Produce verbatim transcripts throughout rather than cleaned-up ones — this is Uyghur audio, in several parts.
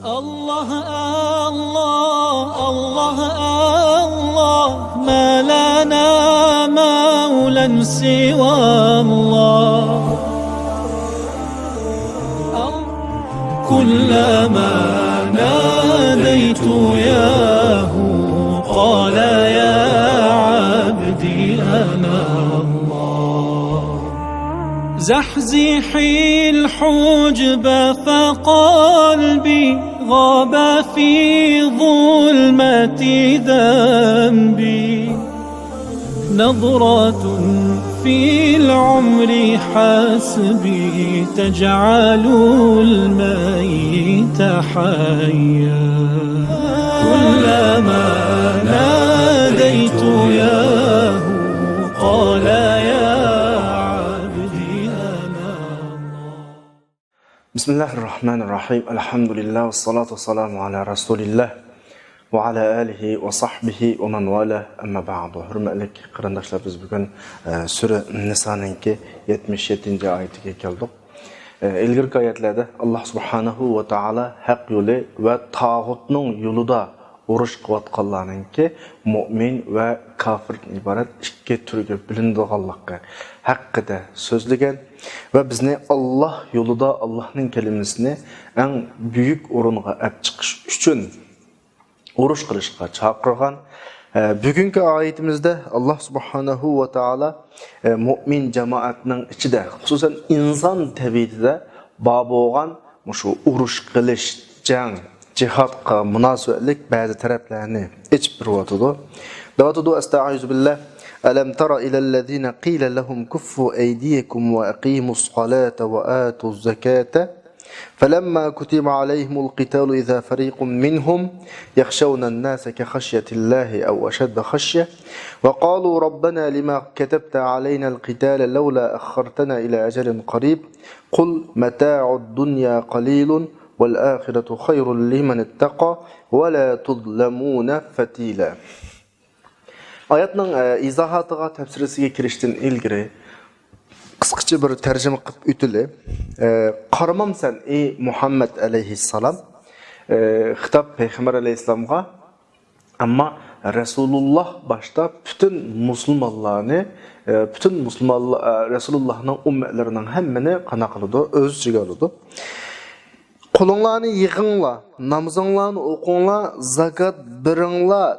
الله، الله، الله، الله، ما لنا مولى سوى الله. كلما ناديت ياه قال يا عبدي أنا الله. زحزحي الحجب فقلبي غاب في ظلمة ذنبي. نظرة في العمر حسبي تجعل الميت حيا. كلما ناديت ياه قال يا عبدي أنا الله. بسم الله الرحمن الرحيم. الحمد لله والصلاة والسلام على رسول الله وعلى آله وصحبه ومن والاه. أما بعد. ھۆرمەتلىك قېرىنداشلار، بىز بۈگۈن، ئە، سۈرە نىسانىڭكى يەتمىش يەتتىنچى ئايىتىگە كەلدۇق. ئە، ئىلگىرىكى ئايەتلەردە ئاللا سۇبھانەھۇ ۋە تائالا ھەق يولى ۋە تاغۇتنىڭ يولىدا ئۇرۇش قىلىۋاتقانلارنىڭكى مۇئمىن ۋە كاپىردىن ئىبارەت ئىككى تۈرگە بۆلۈنىدىغانلىقى ھەققىدە سۆزلىگەن ۋە بىزنى ئاللا يولىدا، ئاللانىڭ كەلىمىسىنى ئەڭ بۈيۈك ئورۇنغا ئەپ چىقىش ئۈچۈن ئۇرۇش قىلىشقا چاقىرغان. ئە، بۈگۈنكى ئايىتىمىزدە ئاللا سۇبھانەھۇ ۋە تائالا، ئە، مۇئمىن جامائەتنىڭ ئىچىدە، خۇسۇسەن ئىنسان تەبىئىتىدە بار بولغان مۇشۇ ئۇرۇش قىلىش، جەڭ، جىھادقا مۇناسىۋەتلىك بەزى تەرەپلەرنى ئېچىپ بېرىۋاتىدۇ. دەۋاتىدۇ، ئەستەئىزۇ بىللا، ألم تر إلى الذين قيل لهم كفوا أيديكم وأقيموا الصلاة وآتوا الزكاة فلما كتب عليهم القتال إذا فريق منهم يخشون الناس كخشية الله أو أشد خشية وقالوا ربنا لما كتبت علينا القتال لولا أخرتنا إلى أجل قريب قل متاع الدنيا قليل والآخرة خير لمن اتقى ولا تظلمون فتيلا. ئايەتنىڭ، ئە، ئىزاھاتىغا، تەپسىرىسىگە كىرىشتىن ئىلگىرى قىسقىچە بىر تەرجىمە قىلىپ ئۆتىلى. ئە، قارىمامسەن، ئەي مۇھەممەد ئەلەيھىسسالام، ئە، خىتاب پەيغەمبەر ئەلەيھىسسالامغا، ئەمما رەسۇلۇللا باشتا پۈتۈن مۇسۇلمانلارنى، ئە، پۈتۈن مۇسۇلمانلار، ئە، رەسۇلۇللانىڭ ئۈممەتلىرىنىڭ ھەممىنى قانداق قىلىدۇ؟ ئۆز ئىچىگە ئالىدۇ. قولۇڭلارنى يىغىڭلار، نامىزىڭلارنى ئوقۇڭلار، زاكات بېرىڭلار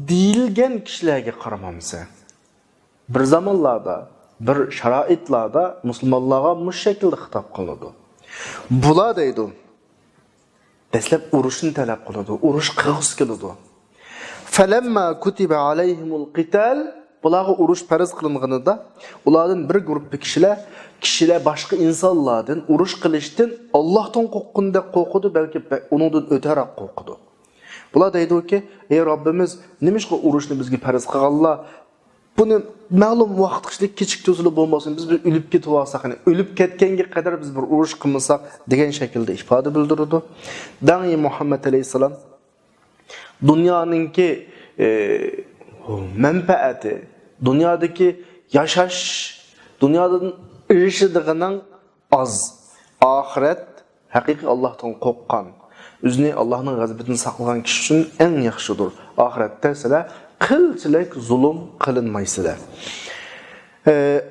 دېيىلگەن كىشىلەرگە قارىمامسەن؟ بىر زامانلاردا، بىر شارائىتلاردا مۇسۇلمانلارغا مۇشۇ شەكىلدە خىتاب قىلىنىدۇ. بۇلار دەيدۇ، دەسلەپ ئۇرۇشنى تەلەپ قىلىدۇ، ئۇرۇش قىلغۇسى كېلىدۇ. فلما كتب عليهم القتال، بۇلارغا ئۇرۇش پەرز قىلىنغىنىدا، ئۇلاردىن بىر گۇرۇپپا كىشىلەر، كىشىلەر باشقا ئىنسانلاردىن ئۇرۇش قىلىشتىن ئاللاھتىن قورققىنىدەك قورقىدۇ، بەلكى بە-، ئۇنىڭدىن ئۆتەرەك قورقىدۇ. بۇلار دەيدۇكى، ئەي رەببىمىز، نېمىشقا ئۇرۇشنى بىزگە پەرز قىلغانلا؟ بۇنى مەلۇم ۋاقىتقىچىلىك كېچىكتۈرسىلا بولماسمۇ، بىز بىر ئۆلۈپ كېتىۋالساق، يەنى ئۆلۈپ كەتكەنگە قەدەر بىز بىر ئۇرۇش قىلمىساق دېگەن شەكىلدە ئىپادە بىلدۈرىدۇ. داڭى مۇھەممەد ئەلەيھىسسالام دۇنيانىڭكى، ئى، مەنپەئەتى، دۇنيادىكى ياشاش، دۇنيادىن ئېرىشىدىغىنىڭ ئاز. ئاخىرەت ھەقىقىي ئاللاھتىن قورققان، ئۆزىنى ئاللاھنىڭ غەزىپىدىن ساقلىغان كىشى ئۈچۈن ئەڭ ياخشىدۇر. ئاخىرەتتە سىلەر قىلچىلىك زۇلۇم قىلىنمايسىلەر. ئى،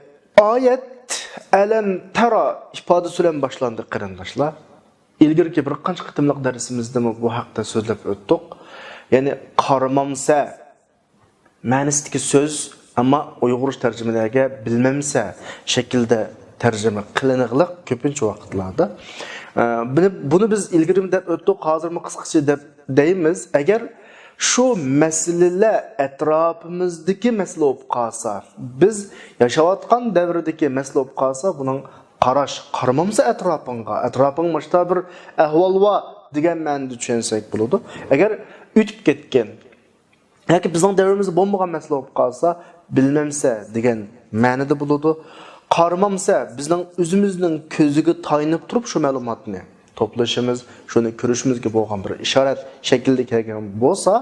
ئايەت ئەلەم تەرا ئىپادىسى بىلەن باشلاندى، قېرىنداشلار. ئىلگىرىكى بىر قانچە قېتىملىق دەرسىمىزدىمۇ بۇ ھەقتە سۆزلەپ ئۆتتۇق. يەنى قارىمامسە مەنىسىدىكى سۆز، ئەمما ئۇيغۇرچە تەرجىمىلەرگە بىلمەمسە شەكلىدە تەرجىمە قىلىنىغلىق كۆپىنچە ۋاقىتلاردا. ئە، بۇنى، بۇنى بىز ئىلگىرىمۇ دەپ ئۆتتۇق، ھازىرمۇ قىسقىچە دەپ دەيمىز. ئەگەر شۇ مەسىلىلەر ئەتراپىمىزدىكى مەسىلە بولۇپ قالسا، بىز ياشاۋاتقان دەۋردىكى مەسىلە بولۇپ قالسا، بۇنىڭ قاراش، قارىمامسا ئەتراپىڭغا، ئەتراپىڭ مۇشتا بىر ئەھۋال بار دېگەن مەنىدە چۈشەنسەك بولىدۇ. ئەگەر ئۆتۈپ كەتكەن ياكى بىزنىڭ دەۋرىمىزدە بولمىغان مەسىلە بولۇپ قالسا، بىلمەمسە دېگەن مەنىدە بولىدۇ. قارىمامسە، بىزنىڭ ئۆزىمىزنىڭ كۆزىگە تايىنىپ تۇرۇپ شۇ مەلۇماتنى توپلىشىمىز، شۇنى كۆرۈشىمىزگە بولغان بىر ئىشارەت شەكلىدە كەلگەن بولسا،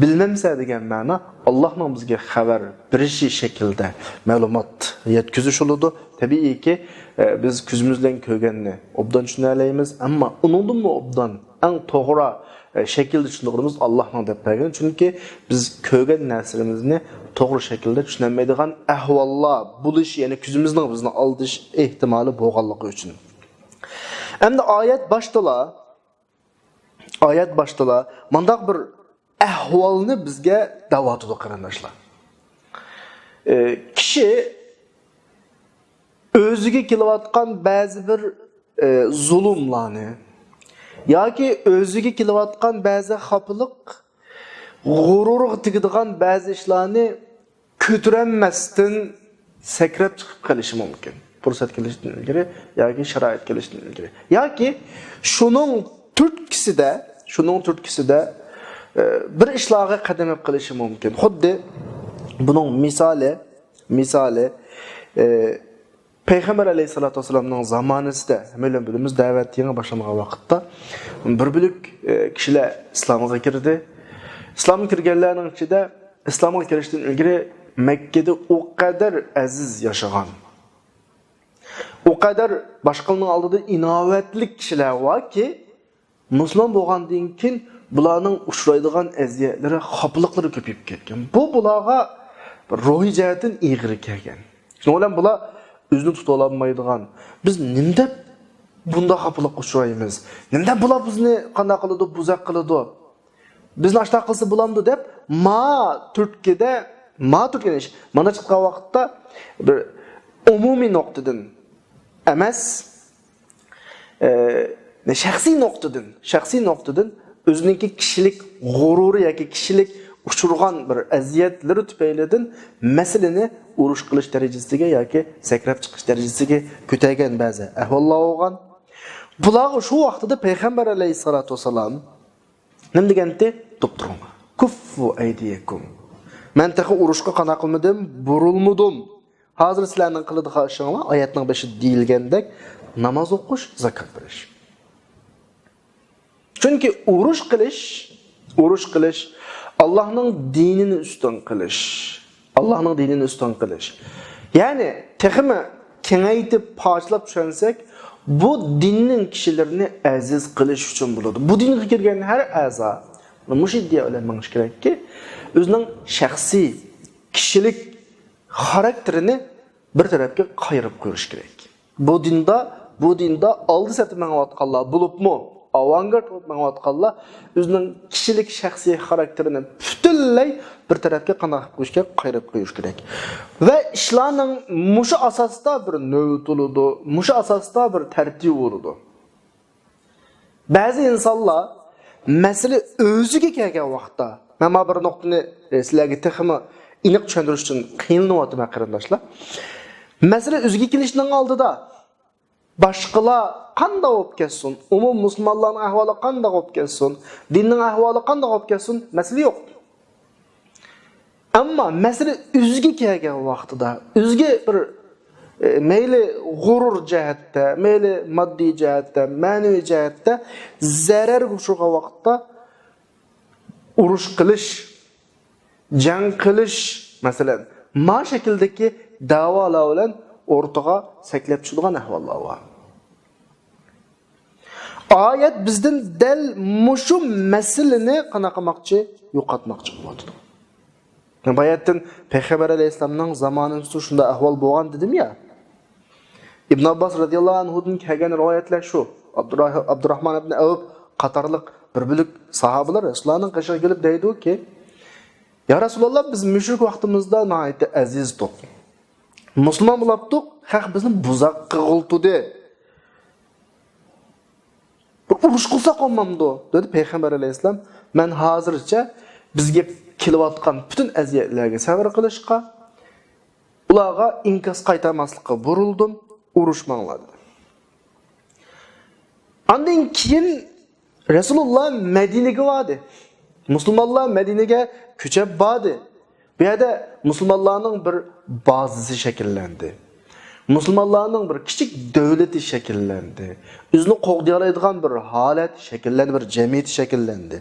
بىلمەمسە دېگەن مەنە ئاللاھنىڭ بىزگە خەۋەر بېرىشى شەكلىدە مەلۇمات يەتكۈزۈش بولىدۇ. تەبىئىيكى، ئە، بىز كۆزىمىز بىلەن كۆرگەننى ئوبدان چۈشىنەلەيمىز، ئەمما ئۇنىڭدىنمۇ ئوبدان ئەڭ توغرا، ئە، شەكىلدە چۈشىنىدىغىنىمىز ئاللاھنىڭ دەپ بەرگىنى. چۈنكى بىز كۆرگەن نەرسىلىرىمىزنى توغرا شەكىلدە چۈشىنەلمەيدىغان ئەھۋاللار بولۇشى، يەنى كۆزىمىزنىڭ بىزنى ئالدىشى ئېھتىمالى بولغانلىقى ئۈچۈن. ئەمدى ئايەت باشتىلا، ئايەت باشتىلا مانداق بىر ئەھۋالنى بىزگە دەۋاتىدۇ، قېرىنداشلار. ئە، كىشى ئۆزىگە كېلىۋاتقان بەزى بىر، ئە، زۇلۇملارنى ياكى ئۆزىگە كېلىۋاتقان بەزى خاپىلىق، غۇرۇرغا تېگىدىغان بەزى ئىشلارنى كۆتۈرەلمەستىن سەكرەپ چىقىپ قېلىشى مۇمكىن. پۇرسەت كېلىشتىن ئىلگىرى ياكى شارائىت كېلىشتىن ئىلگىرى. ياكى شۇنىڭ تۈرتكىسىدە، شۇنىڭ تۈرتكىسىدە، ئە، بىر ئىشلارغا قەدەم ئېلىپ قېلىشى مۇمكىن. خۇددى بۇنىڭ مىسالى، مىسالى، ئە، پەيغەمبەر ئەلەيھىسسالاتۇ ۋەسسالامنىڭ زامانىسىدە، ھەممەيلەن بىلىمىز، دەۋەت يېڭى باشلانغان ۋاقىتتا بىر بۆلەك، ئە، كىشىلەر ئىسلامغا كىردى. ئىسلامغا كىرگەنلەرنىڭ ئىچىدە ئىسلامغا كىرىشتىن ئىلگىرى مەككىدە ئۇ قەدەر ئەزىز ياشىغان، ئۇ قەدەر باشقىلارنىڭ ئالدىدا ئىناۋەتلىك كىشىلەر باركى، مۇسۇلمان بولغاندىن كېيىن بۇلارنىڭ ئۇچرايدىغان ئەزىيەتلىرى، خاپىلىقلىرى كۆپىيىپ كەتكەن. بۇ بۇلارغا روھىي جەھەتتىن ئېغىر كەلگەن. شۇنىڭ بىلەن بۇلار ئۆزىنى تۇتۇۋالالمايدىغان، بىز نېمە دەپ بۇنداق خاپىلىققا ئۇچرايمىز؟ نېمە دەپ بۇلار بىزنى قانداق قىلىدۇ، بۇزاق قىلىدۇ؟ بىزنى ئاشتاق قىلسا بولامدۇ دەپ، ما تۈرتكىدە، ما تۈرتكىدە ئىش. مانا چىققان ۋاقىتتا بىر ئومۇمىي نۇقتىدىن ئەمەس، ئە، شەخسىي نۇقتىدىن، شەخسىي نۇقتىدىن ئۆزىنىڭكى كىشىلىك غۇرۇرى ياكى كىشىلىك ئۇچرىغان بىر ئەزىيەتلىرى تۈپەيلىدىن مەسىلىنى ئۇرۇش قىلىش دەرىجىسىگە ياكى سەكرەپ چىقىش دەرىجىسىگە كۆتەرگەن بەزى ئەھۋاللار بولغان. بۇلارغا شۇ ۋاقتىدا پەيغەمبەر ئەلەيھىسسالاتۇ ۋەسسالام نېمە دېگەنتى؟ تۇرۇپ تۇرۇڭلار. كۇففۇ ئەيدىيەكۇم. مەن تېخى ئۇرۇشقا قانداق قىلمىدىم؟ بۇرۇلمىدىم. ھازىر سىلەرنىڭ قىلىدىغان ئىشىڭلار، ئايەتنىڭ بېشىدا دېيىلگەندەك، ناماز ئوقۇش، زاكات بېرىش. چۈنكى ئۇرۇش قىلىش، ئۇرۇش قىلىش، ئاللاھنىڭ دىنىنى ئۈستۈن قىلىش. ئاللاھنىڭ دىنىنى ئۈستۈن قىلىش. يەنى تېخىمۇ كېڭەيتىپ، پارچىلاپ چۈشەنسەك، بۇ دىننىڭ كىشىلىرىنى ئەزىز قىلىش ئۈچۈن بولىدۇ. بۇ دىنغا كىرگەن ھەر ئەزا مۇشۇ ئىدىيە بىلەن مېڭىش كېرەككى، ئۆزىنىڭ شەخسىي، كىشىلىك خاراكتېرىنى بىر تەرەپكە قايرىپ قويۇش كېرەك. بۇ دىندا، بۇ دىندا ئالدى سەپتە مېڭىۋاتقانلار بولۇپمۇ، ئاۋانگارت بولۇپ مېڭىۋاتقانلار ئۆزىنىڭ كىشىلىك شەخسىي خاراكتېرىنى پۈتۈنلەي بىر تەرەپكە قانداق قىلىپ قويۇش كېرەك؟ قايرىپ قويۇش كېرەك. ۋە ئىشلارنىڭ مۇشۇ ئاساستا بىر نۆۋىتى بولىدۇ، مۇشۇ ئاساستا بىر تەرتىپى بولىدۇ. بەزى ئىنسانلار مەسىلە ئۆزىگە كەلگەن ۋاقىتتا، مەن مانا بىر نۇقتىنى، ئە، سىلەرگە تېخىمۇ ئېنىق چۈشەندۈرۈش ئۈچۈن قىينىلىۋاتىمەن، قېرىنداشلار. مەسىلە ئۆزىگە كېلىشنىڭ ئالدىدا باشقىلار قانداق بولۇپ كەتسۇن، ئومۇم مۇسۇلمانلارنىڭ ئەھۋالى قانداق بولۇپ كەتسۇن، دىننىڭ ئەھۋالى قانداق بولۇپ كەتسۇن، مەسىلە يوق. ئەمما مەسىلە ئۆزىگە كەلگەن ۋاقتىدا، ئۆزىگە بىر، ئە، مەيلى غۇرۇر جەھەتتە، مەيلى ماددىي جەھەتتە، مەنىۋى جەھەتتە زەرەرگە ئۇچرىغان ۋاقىتتا ئۇرۇش قىلىش، جەڭ قىلىش، مەسىلەن، ما شەكىلدىكى دەۋالار بىلەن ئورتىغا سەكلەپ چۈشىدىغان ئەھۋاللار بار. ئايەت بىزدىن دەل مۇشۇ مەسىلىنى قانداق قىلماقچى؟ يوقاتماقچى بولۇۋاتىدۇ. باياتىن پەيغەمبەر ئەلەيھىسسالامنىڭ زامانىسىدا شۇنداق ئەھۋال بولغان دېدىم يا. ئىبن ئابباس رەزىياللاھۇ ئەنھۇدىن كەلگەن رىۋايەتلەر شۇ. ئابدۇرا-، ئابدۇراھمان ئىبن ئەۋپ قاتارلىق بىر بۆلەك ساھابىلەر رەسۇلۇللانىڭ قېشىغا كېلىپ دەيدۇكى، يا رەسۇلاللا، بىز مۈشرىك ۋاقتىمىزدا ناھايىتى ئەزىزدۇق. مۇسۇلمان بولاپتۇق، خەق بىزنى بۇزاق قىلغىلى تۇردى. بىر ئۇرۇش قىلساق بولمامدۇ؟ دېدى پەيغەمبەر ئەلەيھىسسالام. مەن ھازىرچە بىزگە كېلىۋاتقان پۈتۈن ئەزىيەتلەرگە سەۋر قىلىشقا، ئۇلارغا ئىنكاس قايتارماسلىققا بۇرۇلدۇم، ئۇرۇشماڭلار دېدى. ئاندىن كېيىن رەسۇلۇللا مەدىنىگە باردى. مۇسۇلمانلار مەدىنىگە كۆچۈپ باردى. بۇ يەردە مۇسۇلمانلارنىڭ بىر بازىسى شەكىللەندى. مۇسۇلمانلارنىڭ بىر كىچىك دۆلىتى شەكىللەندى. ئۆزىنى قوغدىيالايدىغان بىر ھالەت شەكىللەندى، بىر جەمئىيىتى شەكىللەندى.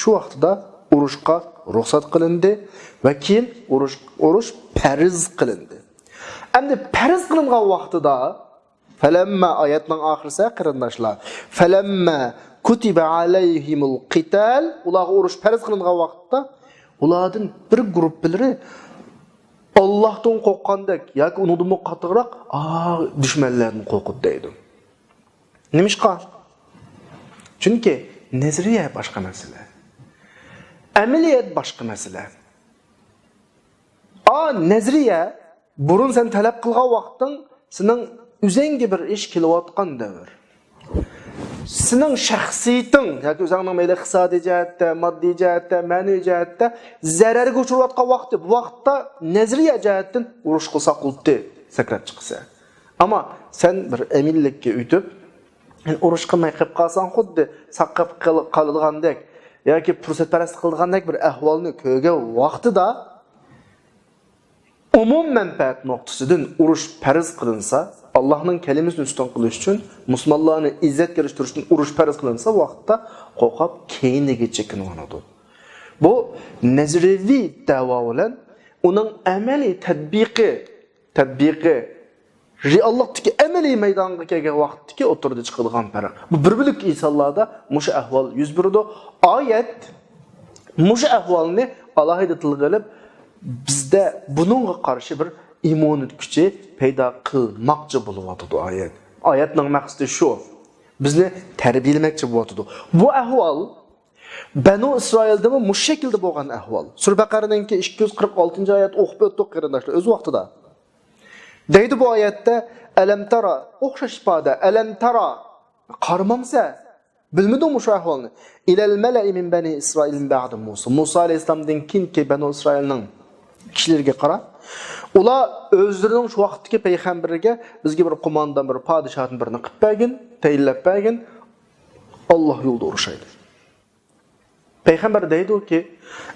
شۇ ۋاقتىدا ئۇرۇشقا رۇخسەت قىلىندى ۋە كېيىن ئۇرۇش، ئۇرۇش پەرز قىلىندى. ئەمدى پەرز قىلىنغان ۋاقتىدا، فەلەممە ئايەتنىڭ ئاخىرىسى، قېرىنداشلار. فەلەممە كۇتىبە ئەلەيھىمۇل قىتال، ئۇلارغا ئۇرۇش پەرز قىلىنغان ۋاقىتتا ئۇلاردىن بىر گۇرۇپپىلىرى ئاللاھتىن قورققاندەك ياكى ئۇنىڭدىنمۇ قاتتىقراق، ئا، دۈشمەنلەردىن قورقىدۇ دەيدۇ. نېمىشقا؟ چۈنكى نەزەرىيە باشقا مەسىلە. ئەمەلىيەت باشقا مەسىلە. ئا، نەزەرىيە، بۇرۇن سەن تەلەپ قىلغان ۋاقتىڭ سېنىڭ ئۆزۈڭگە بىر ئىش كېلىۋاتقان دەۋر. سېنىڭ شەخسىيىتىڭ ياكى ئۆزۈڭنىڭ مەيلى ئىقتىسادىي جەھەتتە، ماددىي جەھەتتە، مەنىۋى جەھەتتە زەرەرگە ئۇچراۋاتقان ۋاقتى، بۇ ۋاقىتتا نەزەرىيە جەھەتتىن ئۇرۇشقا ساقلىتى سەكرەپ چىقسا. ئەمما سەن بىر ئەمىنلىككە ئۆتۈپ، يەنى ئۇرۇش قىلماي قېلىپ قالساڭ، خۇددى ساقاپ قال-، قالىدىغاندەك ياكى پۇرسەتپەرەسلىك قىلىدىغاندەك بىر ئەھۋالنى كۆرگەن ۋاقتىدا، ئومۇم مەنپەئەت نۇقتىسىدىن ئۇرۇش پەرز قىلىنسا، ئاللاھنىڭ كەلىمىسىنى ئۈستۈن قىلىش ئۈچۈن، مۇسۇلمانلارنى ئىززەتكە ئېرىشتۈرۈش ئۈچۈن ئۇرۇش پەرز قىلىنسا، ۋاقىتتا قورقۇپ كەينىگە چېكىنىۋالىدۇ. بۇ نەزەرىيەۋى دەۋا بىلەن ئۇنىڭ ئەمەلىي تەتبىقى، تەتبىقى رېئاللىقتىكى ئەمەلىي مەيدانغا كەلگەن ۋاقىتتىكى ئوتتۇرىدا چىقىدىغان پەرق. بۇ بىر بۆلەك ئىنسانلاردا مۇشۇ ئەھۋال يۈز بېرىدۇ. ئايەت مۇشۇ ئەھۋالنى ئالاھىدە تىلغا ئېلىپ، بىزدە بۇنىڭغا قارشى بىر ئىممۇنىتېت كۈچى پەيدا قىلماقچى بولۇۋاتىدۇ ئايەت. ئايەتنىڭ مەقسىتى شۇ. بىزنى تەربىيەلىمەكچى بولۇۋاتىدۇ. بۇ ئەھۋال بەنۇ ئىسرائىلدىمۇ مۇشۇ شەكىلدە بولغان ئەھۋال. سۈرە بەقەرىنىڭكى ئىككى يۈز قىرىق ئالتىنچى ئايەت ئوقۇپ ئۆتتۇق، قېرىنداشلار، ئۆز ۋاقتىدا. دەيدۇ بۇ ئايەتتە، ئەلەم تارا، ئوخشاش ئىپادە، ئەلەم تارا، قارىمامسەن، بىلمىدىڭمۇ شۇ ئەھۋالنى؟ ئىلەل مەلەئى مىن بەنى ئىسرائىل مىن بەئدى مۇسا. مۇسا ئەلەيھىسسالامدىن كېيىنكى بەنۇ ئىسرائىلنىڭ كىشىلىرىگە قارا. ئۇلار ئۆزلىرىنىڭ شۇ ۋاقىتتىكى پەيغەمبىرىگە، بىزگە بىر قوماندان، بىر پادىشاھتىن بىرنى قىلىپ بەرگىن، تەيىنلەپ بەرگىن، ئاللاھ يولىدا ئۇرۇشايلى. پەيغەمبەر دەيدۇكى،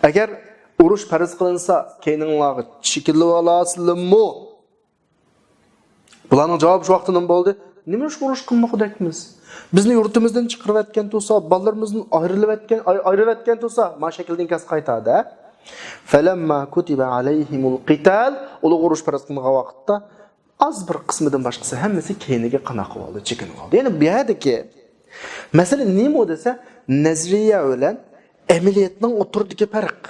ئەگەر ئۇرۇش پەرز قىلىنسا، كەينىڭلارغا چېكىنىۋالاسىلىمۇ؟ بۇلارنىڭ جاۋابى شۇ ۋاقىتتا نېمە بولدى؟ نېمە ئۈچۈن ئۇرۇش قىلمىغۇدەكمىز؟ بىزنى يۇرتىمىزدىن چىقىرىۋەتكەن تۇرسا، بالىلىرىمىزدىن ئايرىلىۋەتكەن، ئاي-، ئايرىۋەتكەن تۇرسا، ما شەكىلدىن كەس قايتادە. فەلەمما كۇتىبە ئەلەيھىمۇل قىتال، ئۇلارغا ئۇرۇش پەرز قىلىنغان ۋاقىتتا، ئاز بىر قىسمىدىن باشقىسى ھەممىسى كەينىگە قانا قىلىۋالدى، چېكىنىۋالدى. يەنى بۇ يەردىكى مەسىلە نېمە دېسە، نەزەرىيە بىلەن ئەمەلىيەتنىڭ ئوتتۇرىدىكى پەرق.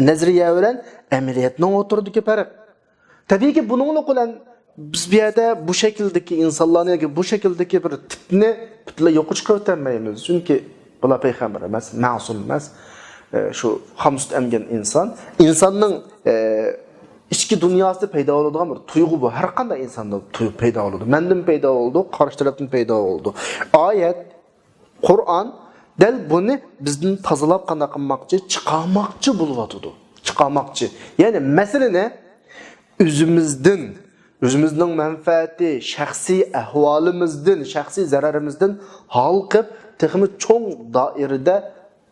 نەزەرىيە بىلەن ئەمەلىيەتنىڭ ئوتتۇرىدىكى پەرق. تەبىئىيكى، بۇنىڭلىق بىلەن بىز بۇ يەردە بۇ شەكىلدىكى ئىنسانلارنى ياكى بۇ شەكىلدىكى بىر تىپنى پۈتۈنلەي يوققا چىقىرىۋېتەلمەيمىز. چۈنكى بۇلار پەيغەمبەر ئەمەس، مەسۇم ئەمەس. ئە، شۇ خام سۈت ئەمگەن ئىنسان. ئىنساننىڭ، ئە، ئىچكى دۇنياسىدا پەيدا بولىدىغان بىر تۇيغۇ بۇ. ھەر قانداق ئىنساندا تۇيغۇ پەيدا بولىدۇ. مەندىن پەيدا بولىدۇ، قارشى تەرەپتىن پەيدا بولىدۇ. ئايەت، قۇرئان دەل بۇنى بىزدىن تازىلاپ قانداق قىلماقچى؟ چىقارماقچى بولۇۋاتىدۇ. چىقارماقچى. يەنى مەسىلىنى ئۆزىمىزدىن، ئۆزىمىزنىڭ مەنپەئەتى، شەخسىي ئەھۋالىمىزدىن، شەخسىي زەرىرىمىزدىن ھالقىپ، تېخىمۇ چوڭ دائىرىدە،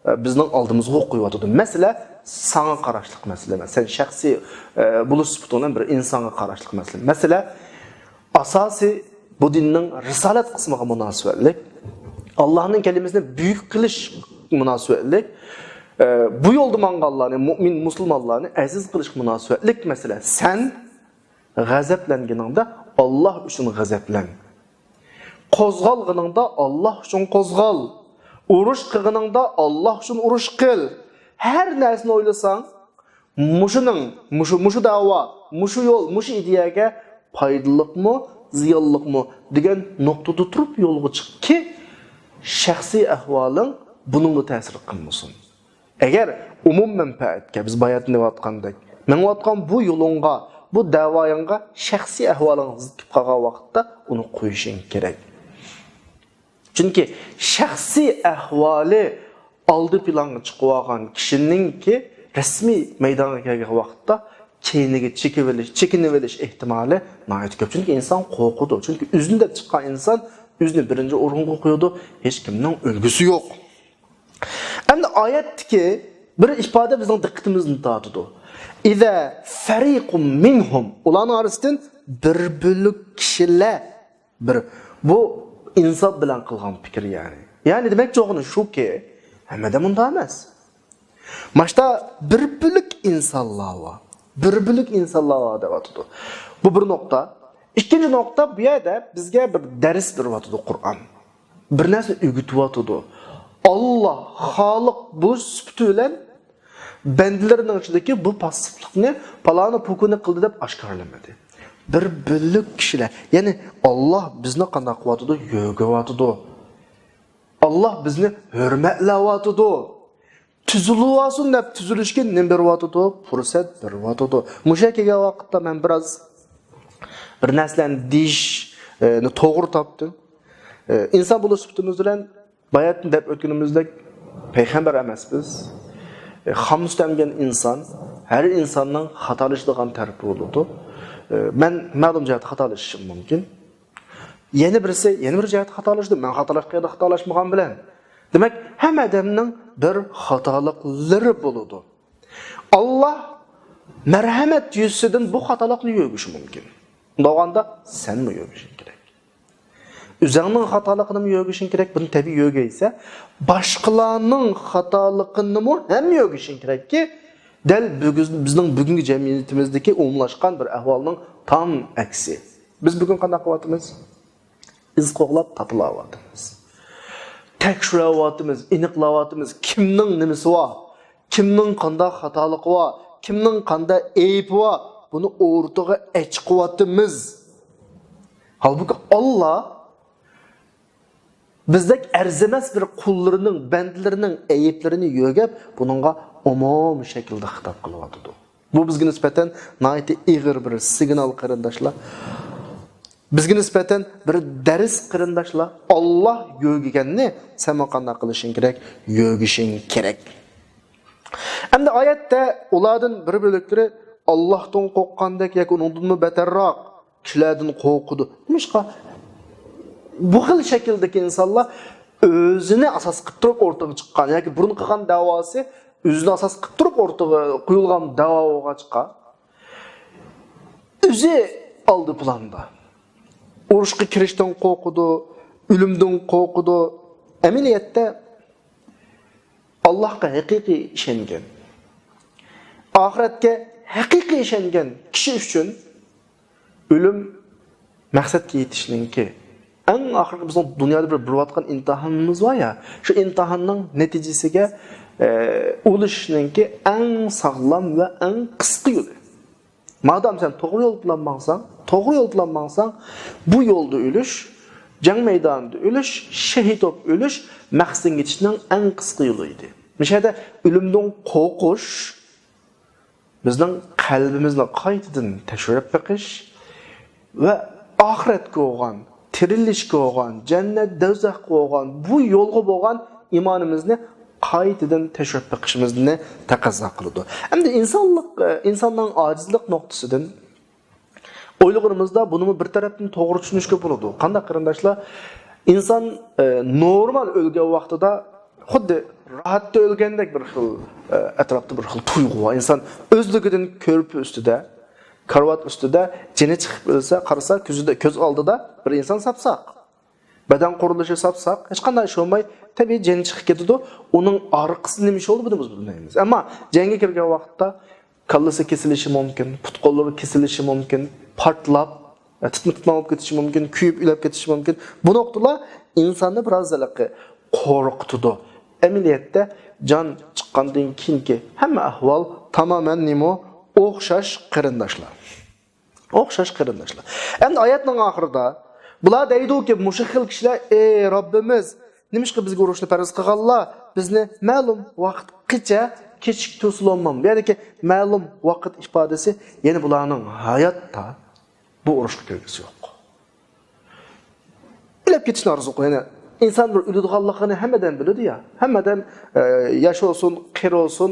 ئە، بىزنىڭ ئالدىمىزغا قويۇۋاتىدۇ. مەسىلە، ساڭا قاراشلىق مەسىلە ئەمەس. سەن شەخسىي، ئە، بولۇش سۈپىتىڭ بىلەن بىر ئىنسانغا قاراشلىق مەسىلە. مەسىلە، ئاساسىي بۇ دىننىڭ رىسالەت قىسمىغا مۇناسىۋەتلىك، ئاللاھنىڭ كەلىمىسىنى بۈيۈك قىلىش مۇناسىۋەتلىك، ئە، بۇ يولدا ماڭغانلارنى، مۇئمىن مۇسۇلمانلارنى ئەزىز قىلىشقا مۇناسىۋەتلىك مەسىلە. سەن غەزەپلەنگىنىڭدە ئاللاھ ئۈچۈن غەزەپلەن. قوزغالغىنىڭدا ئاللاھ ئۈچۈن قوزغال. ئۇرۇش قىلغىنىڭدا ئاللاھ ئۈچۈن ئۇرۇش قىل. ھەر نەرسىنى ئويلىساڭ، مۇشۇنىڭ، مۇشۇ، مۇشۇ دەۋا، مۇشۇ يول، مۇشۇ ئىدىيەگە پايدىلىقمۇ، زىيانلىقمۇ دېگەن نۇقتىدا تۇرۇپ يولغا چىققى، شەخسىي ئەھۋالىڭ بۇنىڭغا تەسىر قىلمىسۇن. ئەگەر ئومۇم مەنپەئەتكە، بىز باياتىن دەۋاتقاندەك، مېڭىۋاتقان بۇ يولۇڭغا، بۇ دەۋايىڭغا شەخسىي ئەھۋالىڭ زىت كېلىپ قالغان ۋاقىتتا ئۇنى قويۇشۇڭ كېرەك. چۈنكى شەخسىي ئەھۋالى ئالدى پىلانغا چىقىۋالغان كىشىنىڭكى رەسمىي مەيدانغا كەلگەن ۋاقىتتا كەينىگە چېكىۋېلىش، چېكىنىۋېلىش ئېھتىمالى ناھايىتى كۆپ. چۈنكى ئىنسان قورقىدۇ. چۈنكى ئۆزىنى دەپ چىققان ئىنسان ئۆزىنى بىرىنچى ئورۇنغا قويىدۇ، ھېچكىمنىڭ ئۈلگىسى يوق. ئەمدى ئايەتتىكى بىر ئىپادە بىزنىڭ دىققىتىمىزنى تارتىدۇ. ئىزا فەرىقۇم مىنھۇم، ئۇلارنىڭ ئارىسىدىن بىر بۆلەك كىشىلەر، بىر، بۇ ئىنساپ بىلەن قىلغان پىكىر، يەنى. يەنى دېمەكچى بولغىنى شۇكى، ھەممىدە مۇنداق ئەمەس. ماشتا بىر بۆلەك ئىنسانلار بار. بىر بۆلەك ئىنسانلار بار دەۋاتىدۇ. بۇ بىر نۇقتا. ئىككىنچى نۇقتا، بۇ يەردە بىزگە بىر دەرس بېرىۋاتىدۇ قۇرئان. بىر نەرسىنى ئۆگىتىۋاتىدۇ. ئاللا خالىق بولۇش سۈپىتى بىلەن بەندىلىرىنىڭ ئىچىدىكى بۇ پاسسىپلىقنى پالانى پوكۇنى قىلدى دەپ ئاشكارىلىمىدى. بىر بۆلەك كىشىلەر، يەنى ئاللا بىزنى قانداق قىلىۋاتىدۇ؟ يۆگەۋاتىدۇ. ئاللا بىزنى ھۆرمەتلەۋاتىدۇ. تۈزۈلۈۋالسۇن دەپ تۈزۈلۈشكە نېمە بېرىۋاتىدۇ؟ پۇرسەت بېرىۋاتىدۇ. مۇشۇ يەرگە كەلگەن ۋاقىتتا مەن بىراز بىر نەرسىلەرنى دېيىشنى توغرا تاپتىم. ئى، ئىنسان بولۇش سۈپىتىمىز بىلەن باياتىن دەپ ئۆتكىنىمىزدەك پەيغەمبەر ئەمەسپىز. ئى، خام سۈت ئەمگەن ئىنسان، ھەر ئىنساننىڭ خاتالىشىدىغان تەرىپى بولىدۇ. ئى، مەن مەلۇم جەھەتتە خاتالىشىشىم مۇمكىن. يەنە بىرسى يەنە بىر جەھەتتە خاتالىشىدۇ. مەن خاتالاشقان يەردە خاتالاشمىغان بىلەن. دېمەك، ھەممە ئادەمنىڭ بىر خاتالىقلىرى بولىدۇ. ئاللا مەرھەمەت يۈزىسىدىن بۇ خاتالىقنى يۆگىشى مۇمكىن. ئۇنداق بولغاندا سەنمۇ يۆگىشىڭ كېرەك. ئۆزۈڭنىڭ خاتالىقىنىمۇ يۆگىشىڭ كېرەك، بۇنى تەبىئىي يۆگەيسە، باشقىلارنىڭ خاتالىقىنىمۇ ھەم يۆگىشىڭ كېرەككى، دەل بۈگۈن، بىزنىڭ بۈگۈنكى جەمئىيىتىمىزدىكى ئومۇملاشقان بىر ئەھۋالنىڭ تام ئەكسى. بىز بۈگۈن قانداق قىلىۋاتىمىز؟ ئىز قوغلاپ تاپىلاۋاتىمىز. تەكشۈرۈۋاتىمىز، ئېنىقلاۋاتىمىز. كىمنىڭ نېمىسى بار؟ كىمنىڭ قانداق خاتالىقى بار؟ كىمنىڭ قانداق ئەيىبى بار؟ بۇنى ئوتتۇرىغا ئەچىقىۋاتىمىز. ھالبۇكى، ئاللا بىزدەك ئەرزىمەس بىر قۇللىرىنىڭ، بەندىلىرىنىڭ ئەيىبلىرىنى يۆگەپ، بۇنىڭغا ئومۇمىي شەكىلدە خىتاب قىلىۋاتىدۇ. بۇ بىزگە نىسبەتەن ناھايىتى ئېغىر بىر سىگنال، قېرىنداشلار. بىزگە نىسبەتەن بىر دەرس، قېرىنداشلار. ئاللا يۆگىگەننى سەنمۇ قانداق قىلىشىڭ كېرەك؟ يۆگىشىڭ كېرەك. ئەمدى ئايەتتە ئۇلاردىن بىر بۆلەكلىرى ئاللاھتىن قورققاندەك ياكى ئۇنىڭدىنمۇ بەتەرراق كىشىلەردىن قورقىدۇ. نېمىشقا؟ بۇ خىل شەكىلدىكى ئىنسانلار ئۆزىنى ئاساس قىلىپ تۇرۇپ ئورتىغا چىققان ياكى بۇرۇن قىلغان دەۋاسى ئۆزىنى ئاساس قىلىپ تۇرۇپ ئورتىغا قويۇلغان دەۋا بولغاچقا، ئۆزى ئالدى پىلاندا. ئۇرۇشقا كىرىشتىن قورقىدۇ، ئۆلۈمدىن قورقىدۇ. ئەمەلىيەتتە ئاللاھقا ھەقىقىي ئىشەنگەن، ئاخىرەتكە ھەقىقىي ئىشەنگەن كىشى ئۈچۈن ئۆلۈم مەقسەتكە يېتىشنىڭكى، ئەڭ ئاخىرقى بىزنىڭ دۇنيادا بىر بېرىۋاتقان ئىمتىھانىمىز بار يا، شۇ ئىمتىھاننىڭ نەتىجىسىگە، ئە، ئۇلىشىشنىڭكى ئەڭ ساغلام ۋە ئەڭ قىسقا يولى. مادام سەن توغرا يول بىلەن ماڭساڭ، توغرا يول بىلەن ماڭساڭ، بۇ يولدا ئۆلۈش، جەڭ مەيدانىدا ئۆلۈش، شېھىت بولۇپ ئۆلۈش مەقسىتىڭگە يېتىشنىڭ ئەڭ قىسقا يولى ئىدى. مۇشۇ يەردە ئۆلۈمدىن قورقۇش، بىزنىڭ قەلبىمىزنى قايتىدىن تەكشۈرۈپ بېقىش ۋە ئاخىرەتكە بولغان، تىرىلىشكە بولغان، جەننەت، دوزاخقا بولغان، بۇ يولغا بولغان ئىمانىمىزنى قايتىدىن تەكشۈرۈپ بېقىشىمىزنى تەقەززا قىلىدۇ. ئەمدى ئىنسانلىق، ئىنساننىڭ ئاجىزلىق نۇقتىسىدىن ئويلىغىنىمىزدا بۇنىمۇ بىر تەرەپتىن توغرا چۈشىنىشكە بولىدۇ. قانداق، قېرىنداشلار؟ ئىنسان، ئە، نورمال ئۆلگەن ۋاقتىدا خۇددى راھەتتە ئۆلگەندەك بىر خىل، ئە، ئەتراپتا بىر خىل تۇيغۇ بار. ئىنسان ئۆزلۈكىدىن كۆرپە ئۈستىدە، كارىۋات ئۈستىدە جېنى چىقىپ ئۆلسە، قارىسا، كۆزىدە، كۆز ئالدىدا بىر ئىنسان ساپساق. بەدەن قۇرۇلۇشى ساپساق، ھېچقانداق ئىش بولماي، تەبىئىي جېنى چىقىپ كېتىدۇ. ئۇنىڭ ئارقىسىدا نېمە ئىش بولدى، بۇنى بىز بىلمەيمىز. ئەمما جەڭگە كىرگەن ۋاقىتتا كاللىسى كېسىلىشى مۇمكىن، پۇت-قوللىرى كېسىلىشى مۇمكىن، پارتلاپ، تىتما-تىتما بولۇپ كېتىشى مۇمكىن، كۆيۈپ ئۆلۈپ كېتىشى مۇمكىن. بۇ نۇقتىلار ئىنساننى بىراز ھېلىقى قورقۇتىدۇ. ئەمەلىيەتتە جان چىققاندىن كېيىنكى ھەممە ئەھۋال تامامەن نېمە؟ ئوخشاش، قېرىنداشلار. ئوخشاش، قېرىنداشلار. ئەمدى ئايەتنىڭ ئاخىرىدا بۇلار دەيدۇكى، مۇشۇ خىل كىشىلەر، ئى رەببىمىز، نېمىشقا بىزگە ئۇرۇشنى پەرز قىلغانلار؟ بىزنى مەلۇم ۋاقىتقىچە كېچىكتۈرسىلەممۇ؟ بۇ يەردىكى مەلۇم ۋاقىت ئىپادىسى، يەنى بۇلارنىڭ ھاياتتا بۇ ئۇرۇشقا كىرگۈسى يوق. ئۆلۈپ كېتىشنى ئارزۇ قىلىدۇ. يەنى ئىنسان بىر ئۆلىدىغانلىقىنى ھەممە ئادەم بىلىدۇ يا. ھەممە ئادەم، ئە، ياش بولسۇن، قېرى بولسۇن،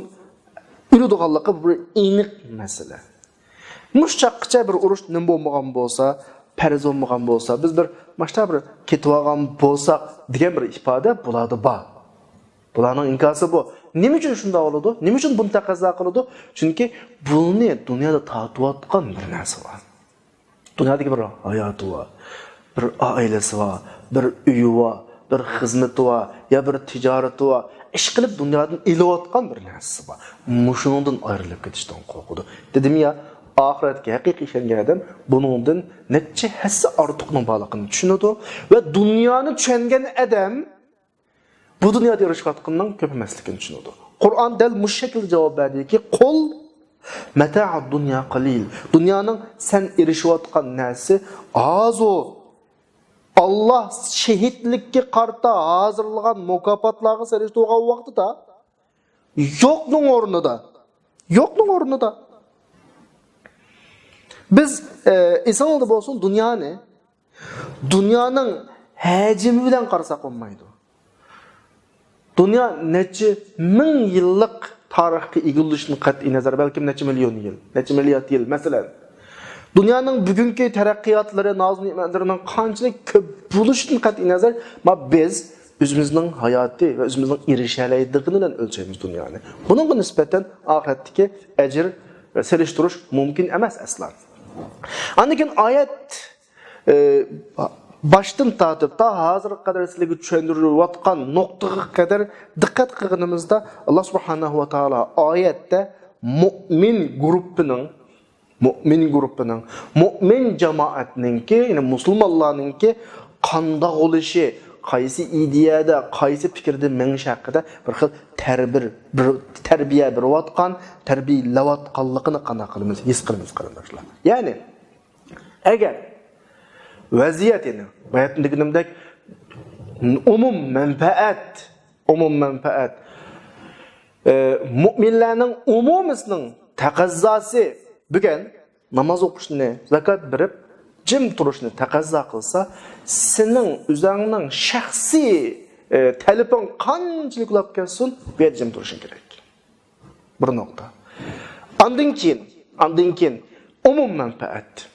ئۆلىدىغانلىقى بىر ئېنىق مەسىلە. مۇشۇ چاغقىچە بىر ئۇرۇش نېمە بولمىغان بولسا، پەرز بولمىغان بولسا، بىز بىر ماشتا بىر كېتىۋالغان بولساق دېگەن بىر ئىپادە بۇلاردا بار. بۇلارنىڭ ئىنكاسى بۇ. نېمە ئۈچۈن شۇنداق بولىدۇ؟ نېمە ئۈچۈن بۇنى تەقەززا قىلىدۇ؟ چۈنكى بۇنى دۇنيادا تارتىۋاتقان بىر نەرسە بار. دۇنيادىكى بىر ھاياتى بار، بىر ئائىلىسى بار، بىر ئۆيى بار، بىر خىزمىتى بار، يا بىر تىجارىتى بار. ئىشقىلىپ دۇنيادىن ئېلىۋاتقان بىر نەرسىسى بار. مۇشۇنىڭدىن ئايرىلىپ كېتىشتىن قورقىدۇ. دېدىم يا، ئاخىرەتكە ھەقىقىي ئىشەنگەن ئادەم بۇنىڭدىن نەچچە ھەسسە ئارتۇقنىڭ بارلىقىنى چۈشىنىدۇ. ۋە دۇنيانى چۈشەنگەن ئادەم بۇ دۇنيادا ئېرىشىۋاتقىنىنىڭ كۆپ ئەمەسلىكىنى چۈشىنىدۇ. قۇرئان دەل مۇشۇ شەكىلدە جاۋاب بەردىكى، قۇل مەتەئۇد دۇنيا قەلىل. دۇنيانىڭ سەن ئېرىشىۋاتقان نەرسە ئازۇ. ئاللا شېھىتلىككە قارىتا ھازىرلىغان مۇكاپاتلارغا سېلىشتۇرغان ۋاقتىدا يوقنىڭ ئورنىدا، يوقنىڭ ئورنىدا. بىز، ئە، ئېسىڭلاردا بولسۇن، دۇنيانى، دۇنيانىڭ ھەجمى بىلەن قارىساق بولمايدۇ. دۇنيا نەچچە مىڭ يىللىق تارىخقا ئىگە بولۇشىدىن قەتئىينەزەر، بەلكىم نەچچە مىليون يىل، نەچچە مىليارد يىل، مەسىلەن. دۇنيانىڭ بۈگۈنكى تەرەققىياتلىرى، نازۇ نېمەتلىرىنىڭ قانچىلىك كۆپ بولۇشىدىن قەتئىينەزەر، ما بىز ئۆزىمىزنىڭ ھاياتى ۋە ئۆزىمىزنىڭ ئېرىشەلەيدىغىنى بىلەن ئۆلچەيمىز دۇنيانى. بۇنىڭغا نىسبەتەن ئاخىرەتتىكى ئەجىر سېلىشتۇرۇش مۇمكىن ئەمەس ئەسلا. ئاندىن كېيىن ئايەت، ئى، باشتىن تارتىپ تا ھازىرغا قەدەر سىلەرگە چۈشەندۈرۈۋاتقان نۇقتىغا قەدەر دىققەت قىلغىنىمىزدا، ئاللا سۇبھانەھۇ ۋە تائالا ئايەتتە مۇئمىن گۇرۇپپىنىڭ، مۇئمىن گۇرۇپپىنىڭ، مۇئمىن جامائەتنىڭكى، يەنى مۇسۇلمانلارنىڭكى قانداق بولۇشى، قايسى ئىدىيەدە، قايسى پىكىردە مېڭىشى ھەققىدە بىر خىل تەربىر-، بىر تەربىيە بېرىۋاتقان، تەربىيەلەۋاتقانلىقىنى قانداق قىلىمىز، ھېس قىلىمىز، قېرىنداشلار. يەنى، ئەگەر ۋەزىيەت، يەنى باياتىن دېگىنىمدەك، ئومۇم مەنپەئەت، ئومۇم مەنپەئەت، ئە، مۇئمىنلارنىڭ ئومۇمىسىنىڭ تەقەززاسى بۈگۈن ناماز ئوقۇشنى، زاكات بېرىپ، جىم تۇرۇشنى تەقەززا قىلسا، سېنىڭ ئۆزۈڭنىڭ شەخسىي، ئە، تەلىپىڭ قانچىلىك بولۇپ كەتسۇن، بۇ يەردە جىم تۇرۇشۇڭ كېرەك. بىر نۇقتا. ئاندىن كېيىن، ئاندىن كېيىن ئومۇم مەنپەئەت.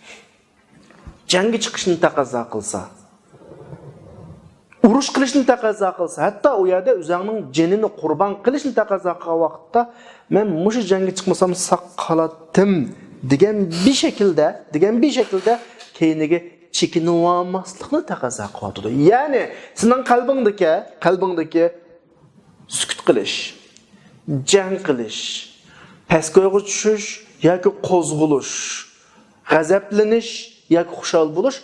جەڭگە چىقىشنى تەقەززا قىلسا، ئۇرۇش قىلىشنى تەقەززا قىلسا، ھەتتا ئۇ يەردە ئۆزۈڭنىڭ جېنىنى قۇربان قىلىشنى تەقەززا قىلغان ۋاقىتتا، مەن مۇشۇ جەڭگە چىقمىسام ساق قالاتتىم دېگەن بىر شەكىلدە، دېگەن بىر شەكىلدە كەينىگە چېكىنىۋالماسلىقنى تەقەززا قىلىۋاتىدۇ. يەنى سېنىڭ قەلبىڭدىكى، قەلبىڭدىكى سۈكۈت قىلىش، جەڭ قىلىش، پەسكويغا چۈشۈش ياكى قوزغىلىش، غەزەپلىنىش ياكى خۇشال بولۇش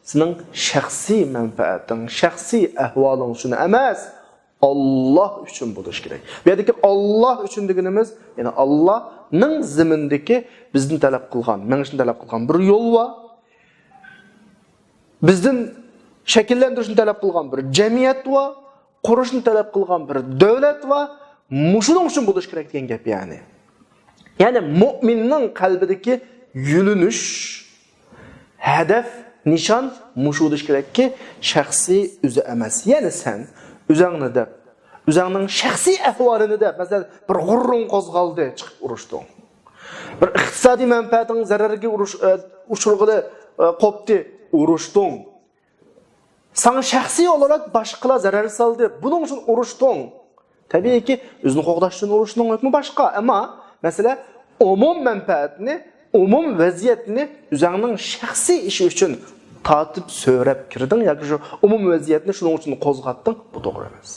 سېنىڭ شەخسىي مەنپەئەتىڭ، شەخسىي ئەھۋالىڭ ئۈچۈن ئەمەس، ئاللا ئۈچۈن بولۇشى كېرەك. بۇ يەردىكى ئاللا ئۈچۈن دېگىنىمىز، يەنى ئاللانىڭ زېمىندىكى بىزدىن تەلەپ قىلغان، مېڭىشنى تەلەپ قىلغان بىر يول بار. بىزدىن شەكىللەندۈرۈشنى تەلەپ قىلغان بىر جەمئىيەت بار، قۇرۇشنى تەلەپ قىلغان بىر دۆلەت بار، مۇشۇنىڭ ئۈچۈن بولۇشى كېرەك دېگەن گەپ يەنى. يەنى مۇئمىننىڭ قەلبىدىكى يۆنىلىش، ھەدەپ، نىشان مۇشۇ بولۇشى كېرەككى، شەخسىي ئۆزى ئەمەس. يەنى سەن ئۆزۈڭنى دەپ، ئۆزۈڭنىڭ شەخسىي ئەھۋالىنى دەپ، مەسىلەن، بىر غۇررۇڭ قوزغالدى، چىقىپ ئۇرۇشتۇڭ. بىر ئىقتىسادىي مەنپەئەتىڭ زەرەرگە ئۇرۇش-، ئە، ئۇچرىغىلى، ئە، قوپتى، ئۇرۇشتۇڭ. ساڭا شەخسىي ئولاراق باشقىلار زەرەر سالدى، بۇنىڭ ئۈچۈن ئۇرۇشتۇڭ. تەبىئىيكى، ئۆزىنى قوغداش ئۈچۈن ئۇرۇشنىڭ ھۆكمى باشقا. ئەمما مەسىلە ئومۇم مەنپەئەتنى، ئومۇم ۋەزىيەتنى ئۆزۈڭنىڭ شەخسىي ئىشى ئۈچۈن تارتىپ سۆرەپ كىردىڭ ياكى شۇ ئومۇم ۋەزىيەتنى شۇنىڭ ئۈچۈن قوزغاتتىڭ، بۇ توغرا ئەمەس.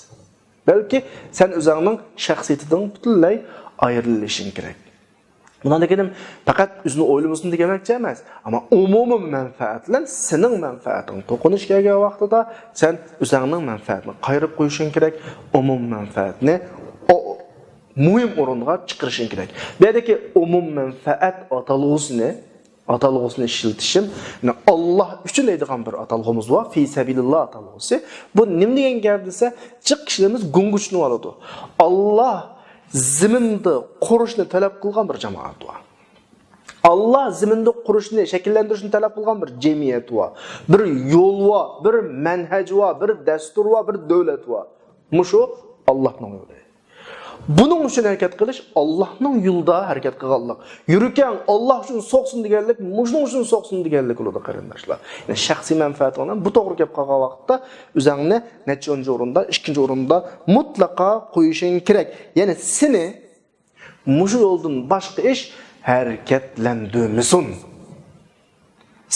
بەلكى سەن ئۆزۈڭنىڭ شەخسىيىتىدىن پۈتۈنلەي ئايرىلىشىڭ كېرەك. بۇنىڭ دېگىنىم پەقەت ئۆزىنى ئويلىمىسۇن دېگەنمەكچى ئەمەس. ئەمما ئومۇمىي مەنپەئەت بىلەن سېنىڭ مەنپەئەتىڭ توقۇنۇش كەلگەن ۋاقتىدا سەن ئۆزۈڭنىڭ مەنپەئەتىنى قايرىپ قويۇشۇڭ كېرەك، ئومۇم مەنپەئەتنى ئو-، مۇھىم ئورۇنغا چىقىرىشىڭ كېرەك. بۇ يەردىكى ئومۇم مەنپەئەت ئاتالغۇسىنى، ئاتالغۇسىنى ئىشلىتىشىم، يەنى ئاللا ئۈچۈن دەيدىغان بىر ئاتالغۇمىز بار، في سبيل الله ئاتالغۇسى. بۇ نېمە دېگەن گەپ دېسە، جىق كىشىلىرىمىز گۇڭگا چۈشىنىۋالىدۇ. ئاللا زېمىندا قۇرۇشنى تەلەپ قىلغان بىر جامائەت بار. ئاللا زېمىندا قۇرۇشنى، شەكىللەندۈرۈشنى تەلەپ قىلغان بىر جەمئىيەت بار. بىر يول بار، بىر مەنھەج بار، بىر دەستۇر بار، بىر دۆلەت بار. مۇشۇ ئاللانىڭ يولى. بۇنىڭ ئۈچۈن ھەرىكەت قىلىش، ئاللانىڭ يولىدا ھەرىكەت قىلغانلىق. يۈرىكىڭ ئاللا ئۈچۈن سوقسۇن دېگەنلىك، مۇشۇنىڭ ئۈچۈن سوقسۇن دېگەنلىك بولىدۇ، قېرىنداشلار. يەنى شەخسىي مەنپەئەتىڭ بىلەن بۇ توغرا كەپ قالغان ۋاقىتتا ئۆزۈڭنى نەچچىنچى ئورۇندا، ئىككىنچى ئورۇندا مۇتلەقا قويۇشۇڭ كېرەك. يەنى سېنى مۇشۇ يولدىن باشقا ئىش ھەرىكەتلەندۈرمىسۇن.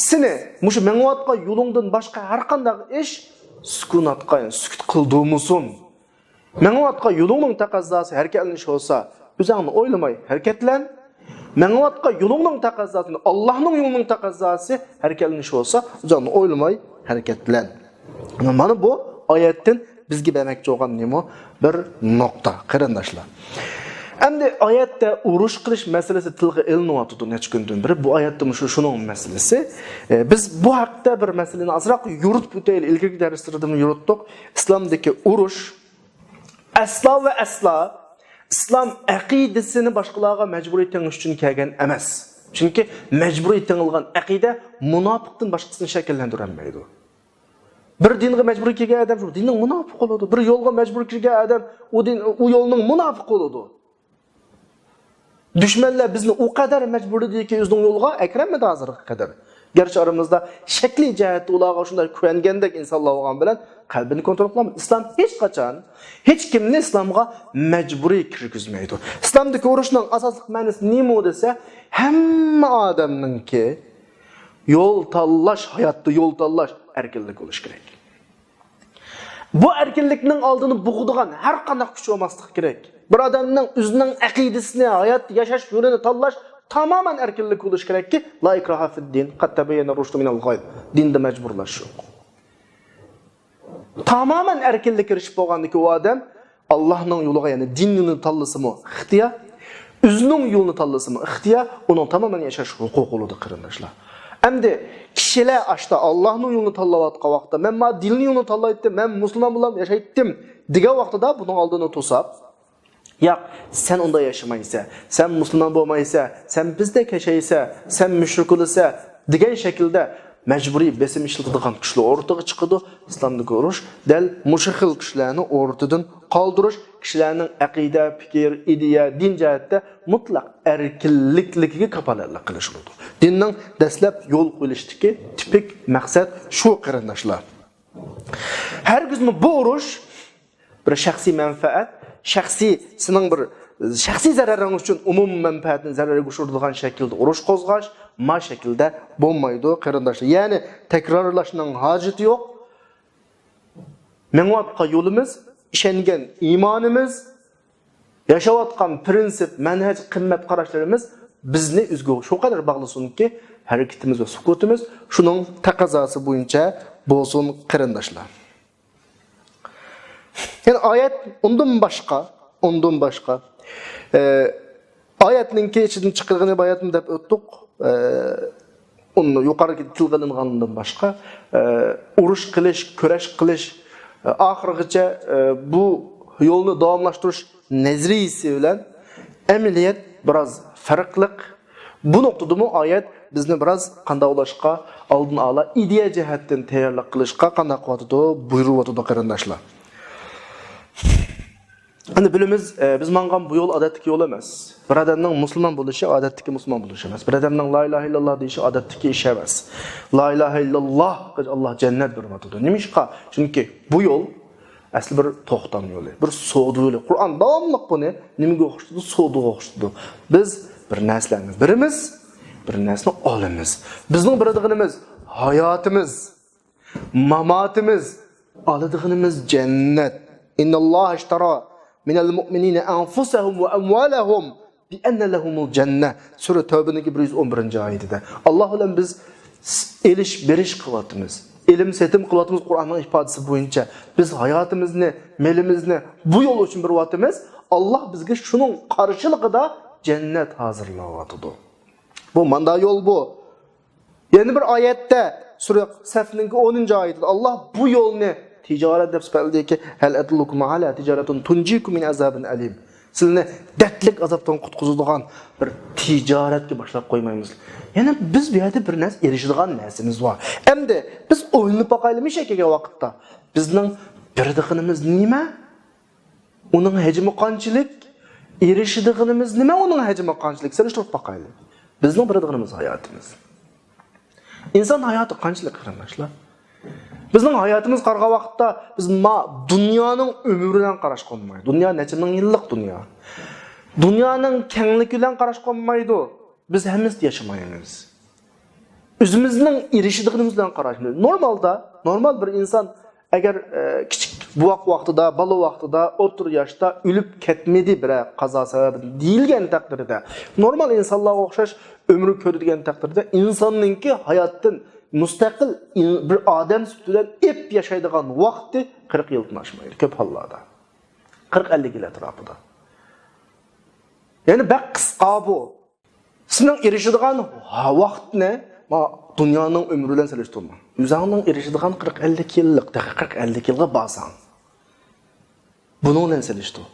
سېنى مۇشۇ مېڭىۋاتقان يولۇڭدىن باشقا ھەر قانداق ئىش سۈكۈناتقا، يەنى سۈكۈت قىلدۇرمىسۇن. مېڭىۋاتقان يولۇڭنىڭ تەقەززاسى ھەرىكەتلىنىش بولسا، ئۆزۈڭنى ئويلىماي ھەرىكەتلەن. مېڭىۋاتقان يولۇڭنىڭ تەقەززاسى، ئاللاھنىڭ يولىنىڭ تەقەززاسى ھەرىكەتلىنىش بولسا، ئۇزاقنى ئويلىماي ھەرىكەتلەن. مانا بۇ ئايەتتىن بىزگە بەرمەكچى بولغان نېمە؟ بىر نۇقتا، قېرىنداشلار. ئەمدى ئايەتتە ئۇرۇش قىلىش مەسىلىسى تىلغا ئېلىنىۋاتىدۇ نەچچە كۈندىن بېرى. بۇ ئايەتتىمۇ شۇ، شۇنىڭ مەسىلىسى. ئە، بىز بۇ ھەقتە بىر مەسىلىنى ئازراق يورۇتۇپ ئۆتەيلى. ئىلگىرىكى دەرسلىرىدىمۇ يورۇتتۇق. ئىسلامدىكى ئۇرۇش ئەسلا ۋە ئەسلا ئىسلام ئەقىدىسىنى باشقىلارغا مەجبۇرىي تېڭىش ئۈچۈن كەلگەن ئەمەس. چۈنكى مەجبۇرىي تېڭىلغان ئەقىدە مۇناپىقتىن باشقىسىنى شەكىللەندۈرەلمەيدۇ. بىر دىنغا مەجبۇرىي كىرگەن ئادەم شۇ دىننىڭ مۇناپىقى بولىدۇ. بىر يولغا مەجبۇرىي كىرگەن ئادەم ئۇ دىن، ئۇ يولنىڭ مۇناپىقى بولىدۇ. دۈشمەنلەر بىزنى ئۇ قەدەر مەجبۇرلىدىكى ئۆزىنىڭ يولىغا، ئەكرەممىدى ھازىرغا قەدەر. گەرچە ئارىمىزدا شەكلىي جەھەتتە ئۇلارغا شۇنداق كۆنگەندەك ئىنسانلار بولغان بىلەن قەلبىنى كونترول قىلالمايدۇ. ئىسلام ھېچقاچان ھېچ كىمنى ئىسلامغا مەجبۇرىي كىرگۈزمەيدۇ. ئىسلامدىكى ئۇرۇشنىڭ ئاساسلىق مەنىسى نېمە دېسە، ھەممە ئادەمنىڭكى يول تاللاش، ھاياتتا يول تاللاش ئەركىنلىك بولۇشى كېرەك. بۇ ئەركىنلىكنىڭ ئالدىنى بوغىدىغان ھەر قانداق كۈچ بولماسلىقى كېرەك. بىر ئادەمنىڭ ئۆزىنىڭ ئەقىدىسىنى، ھايات ياشاش يولىنى تاللاش تامامەن ئەركىنلىك بولۇشى كېرەككى، لا ئىكراھە فىددىن، قەد تەبەييەنە رۇشدۇ مىنەل غەي، دىندا مەجبۇرلاش يوق. تامامەن ئەركىنلىككە ئېرىشىپ بولغاندىكى ئۇ ئادەم ئاللاھنىڭ يولىغا، يەنى دىن يولىنى تاللىسىمۇ ئىختىيار، ئۆزىنىڭ يولىنى تاللىسىمۇ ئىختىيار، ئۇنىڭ تامامەن ياشاش ھوقۇقى بولىدۇ، قېرىنداشلار. ئەمدى كىشىلەر ئاشتا ئاللاھنىڭ يولىنى تاللاۋاتقان ۋاقىتتا، مەن ما دىننىڭ يولىنى تاللايتتىم، مەن مۇسۇلمان بولۇپ ياشايتتىم دېگەن ۋاقتىدا بۇنىڭ ئالدىنى توساپ، ياق، سەن ئۇنداق ياشىمايسەن، سەن مۇسۇلمان بولمايسەن، سەن بىزدەك ياشايسەن، سەن مۈشرىك بولىسەن دېگەن شەكىلدە مەجبۇرىي بېسىم ئىشلىتىدىغان كۈچلەر ئورتىغا چىقىدۇ. ئىسلامدىكى ئۇرۇش دەل مۇشۇ خىل كۈچلەرنى ئورتىدىن قالدۇرۇش، كىشىلەرنىڭ ئەقىدە، پىكىر، ئىدىيە، دىن جەھەتتە مۇتلەق ئەركىنلىكلىكىگە كاپالەتلىك قىلىش بولىدۇ. دىننىڭ دەسلەپ يول قويۇلۇشىدىكى تىپىك مەقسەت شۇ، قېرىنداشلار. ھەرگىزمۇ بۇ ئۇرۇش بىر شەخسىي مەنپەئەت، شەخسىي، سېنىڭ بىر شەخسىي زەرەرىڭ ئۈچۈن ئومۇم مەنپەئەتنى زەرەرگە ئۇچرىتىدىغان شەكىلدە ئۇرۇش قوزغاش، ما شەكىلدە بولمايدۇ، قېرىنداشلار. يەنى تەكرارلاشنىڭ ھاجىتى يوق. مېڭىۋاتقان يولىمىز، ئىشەنگەن ئىمانىمىز، ياشاۋاتقان پىرىنسىپ، مەنھەج، قىممەت قاراشلىرىمىز بىزنى ئۆزىگە شۇ قەدەر باغلىسۇنكى، ھەرىكىتىمىز ۋە سۈكۈتىمىز شۇنىڭ تەقەززاسى بويىچە بولسۇن، قېرىنداشلار. يەنى ئايەت ئۇندىن باشقا، ئۇندىن باشقا، ئە، ئايەتنىڭكى ئىچىدىن چىقىرغىنى باياتمۇ دەپ ئۆتتۇق. ئە، ئۇنى يۇقىرىقى تىلغا ئېلىنغاندىن باشقا، ئە، ئۇرۇش قىلىش، كۈرەش قىلىش، ئە، ئاخىرغىچە، ئە، بۇ يولنى داۋاملاشتۇرۇش نەزەرىيىسى بىلەن ئەمەلىيەت بىراز پەرقلىق. بۇ نۇقتىدىمۇ ئايەت بىزنى بىراز قانداق بولۇشقا، ئالدىن ئالا ئىدىيە جەھەتتىن تەييارلىق قىلىشقا قانداق قىلىۋاتىدۇ، بۇيرۇۋاتىدۇ، قېرىنداشلار. ئەمدى بىلىمىز، ئە، بىز ماڭغان بۇ يول ئادەتتىكى يول ئەمەس. بىر ئادەمنىڭ مۇسۇلمان بولۇشى ئادەتتىكى مۇسۇلمان بولۇش ئەمەس. بىر ئادەمنىڭ لا ئىلاھە ئىللاللا دېيىشى ئادەتتىكى ئىش ئەمەس. لا ئىلاھە ئىللاللاھقا ئاللا جەننەت بېرىۋاتىدۇ. نېمىشقا؟ چۈنكى بۇ يول ئەسلى بىر توختام يولى، بىر سودا يولى. قۇرئان داۋاملىق بۇنى نېمىگە ئوخشىتىدۇ؟ سودىغا ئوخشىتىدۇ. بىز بىر نەرسىلەرنى بېرىمىز، بىر نەرسىنى ئالىمىز. بىزنىڭ بېرىدىغىنىمىز ھاياتىمىز، ماماتىمىز، ئالىدىغىنىمىز جەننەت. ئىنناللاھە ئىشتەرا مىنەل مۇئمىنىنە ئەنفۇسەھۇم ۋە ئەمۋالەھۇم بىئەننە لەھۇمۇل جەننە. سۈرە تەۋبىنىڭكى بىر يۈز ئون بىرىنچى ئايىتىدە. ئاللا بىلەن بىز ئېلىش بېرىش قىلىۋاتىمىز. ئېلىم سېتىم قىلىۋاتىمىز قۇرئاننىڭ ئىپادىسى بويىچە. بىز ھاياتىمىزنى، مېلىمىزنى بۇ يول ئۈچۈن بېرىۋاتىمىز. ئاللا بىزگە شۇنىڭ قارشىلىقىدا جەننەت ھازىرلاۋاتىدۇ. بۇ ماندا يول بۇ. يەنە بىر ئايەتتە، سۈرە سەفنىڭكى ئونىنچى ئايىتىدە ئاللا بۇ يولنى تىجارەت دەپ سۈپەتلىدىكى، ھەل ئەدۇللۇكۇم ئەلا تىجارەتۇن تۇنجىكۇم مىن ئەزابىن ئەلىم. سىلىنى دەردلىك ئازابتىن قۇتقۇزىدىغان بىر تىجارەتكە باشلاپ قويمايمىز. يەنى بىز بۇ يەردە بىر نەرسە ئېرىشىدىغان نەرسىمىز بار. ئەمدى بىز ئويلىنىپ باقايلى، مۇشۇ يەرگە كەلگەن ۋاقىتتا بىزنىڭ بېرىدىغىنىمىز نېمە؟ ئۇنىڭ ھەجمى قانچىلىك؟ ئېرىشىدىغىنىمىز نېمە؟ ئۇنىڭ ھەجمى قانچىلىك؟ سېلىشتۇرۇپ باقايلى. بىزنىڭ بېرىدىغىنىمىز ھاياتىمىز. ئىنسان ھاياتى قانچىلىك، قېرىنداشلار؟ بىزنىڭ ھاياتىمىزغا قارىغان ۋاقىتتا بىز ما دۇنيانىڭ ئۆمرى بىلەن قاراشقا بولمايدۇ. دۇنيا نەچچە مىڭ يىللىق دۇنيا. دۇنيانىڭ كەڭلىكى بىلەن قاراشقا بولمايدۇ. بىز ھەممىسى ياشىمايمىز. ئۆزىمىزنىڭ ئېرىشىدىغىنىمىز بىلەن قاراشمىز. نورمالدا، نورمال بىر ئىنسان ئەگەر، ئە، كىچىك بوۋاق ۋاقتىدا، بالا ۋاقتىدا، ئوتتۇرا ياشتا ئۆلۈپ كەتمىدى بىرەر قازا سەۋەبىدىن دېيىلگەن تەقدىردە، نورمال ئىنسانلارغا ئوخشاش ئۆمۈر كۆرىدىغان تەقدىردە، ئىنساننىڭكى ھاياتتىن مۇستەقىل ئىن-، بىر ئادەم سۈپىتى بىلەن ئېپ ياشايدىغان ۋاقتى قىرىق يىلدىن ئاشمايدۇ كۆپ ھاللاردا. قىرىق ئەللىك يىل ئەتراپىدا. يەنى بەك قىسقا بۇ. سېنىڭ ئېرىشىدىغان ۋاقىتنى ما دۇنيانىڭ ئۆمرى بىلەن سېلىشتۇرما. ئۆزۈڭنىڭ ئېرىشىدىغان قىرىق ئەللىك يىللىق، تېخى قىرىق ئەللىك يىلغا بارساڭ، بۇنىڭ بىلەن سېلىشتۇر.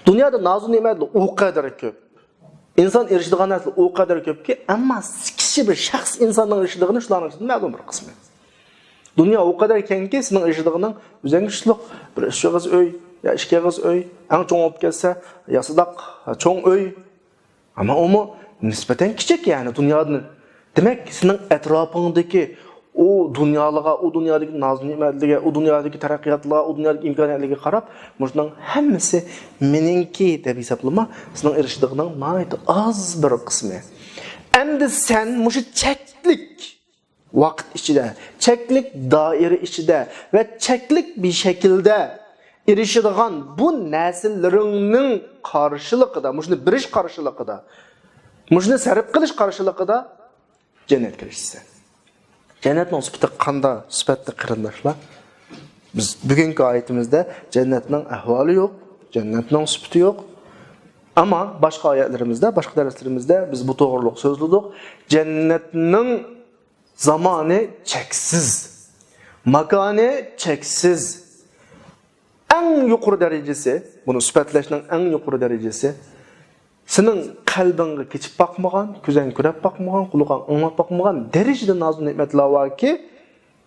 دۇنيادا نازۇ نېمەتلەر ئۇ قەدەر كۆپ. ئىنسان ئېرىشىدىغان نەرسىلەر ئۇ قەدەر كۆپكى، ئەمما كىشى بىر شەخس ئىنساننىڭ ئېرىشىدىغىنى شۇلارنىڭ ئىچىدىن مەلۇم بىر قىسمى. دۇنيا ئۇ قەدەر كەڭكى، سېنىڭ ئېرىشىدىغىنىڭ ئۆزۈڭگە چۈشلۈك بىر ئۈچ ئېغىز ئۆي، يا ئىككى ئېغىز ئۆي، ئەڭ چوڭ بولۇپ كەتسە ياسىداق چوڭ ئۆي. ئەمما ئۇمۇ نىسبەتەن كىچىك، يەنى دۇنيادىن. دېمەك، سېنىڭ ئەتراپىڭدىكى ئۇ دۇنيالىغا، ئۇ دۇنيادىكى ناز-نېمەتلىككە، ئۇ دۇنيادىكى تەرەققىياتلارغا، ئۇ دۇنيادىكى ئىمكانىيەتلەرگە قاراپ، مۇشۇنىڭ ھەممىسى مېنىڭكى دەپ ھېسابلىما، سېنىڭ ئېرىشىدىغىنىڭ ناھايىتى ئاز بىر قىسمى. ئەمدى سەن مۇشۇ چەكلىك ۋاقىت ئىچىدە، چەكلىك دائىرە ئىچىدە ۋە چەكلىك بىر شەكىلدە ئېرىشىدىغان بۇ نەرسىلىرىڭنىڭ قارشىلىقىدا، مۇشۇنى بېرىش قارشىلىقىدا، مۇشۇنى سەرپ قىلىش قارشىلىقىدا جەننەتكە ئېرىشىسەن. جەننەتنىڭ سۈپىتى قانداق سۈپەتتە، قېرىنداشلار؟ بىز بۈگۈنكى ئايىتىمىزدە جەننەتنىڭ ئەھۋالى يوق، جەننەتنىڭ سۈپىتى يوق. ئەمما باشقا ئايەتلىرىمىزدە، باشقا دەرسلىرىمىزدە بىز بۇ توغرۇلۇق سۆزلىدۇق. جەننەتنىڭ زامانى چەكسىز، ماكانى چەكسىز. ئەڭ يۇقىرى دەرىجىسى، بۇنى سۈپەتلەشنىڭ ئەڭ يۇقىرى دەرىجىسى، سېنىڭ قەلبىڭگە كېچىپ باقمىغان، كۆزۈڭ كۆرۈپ باقمىغان، قۇلىقىڭ ئاڭلاپ باقمىغان دەرىجىدە نازۇ نېمەتلەر باركى،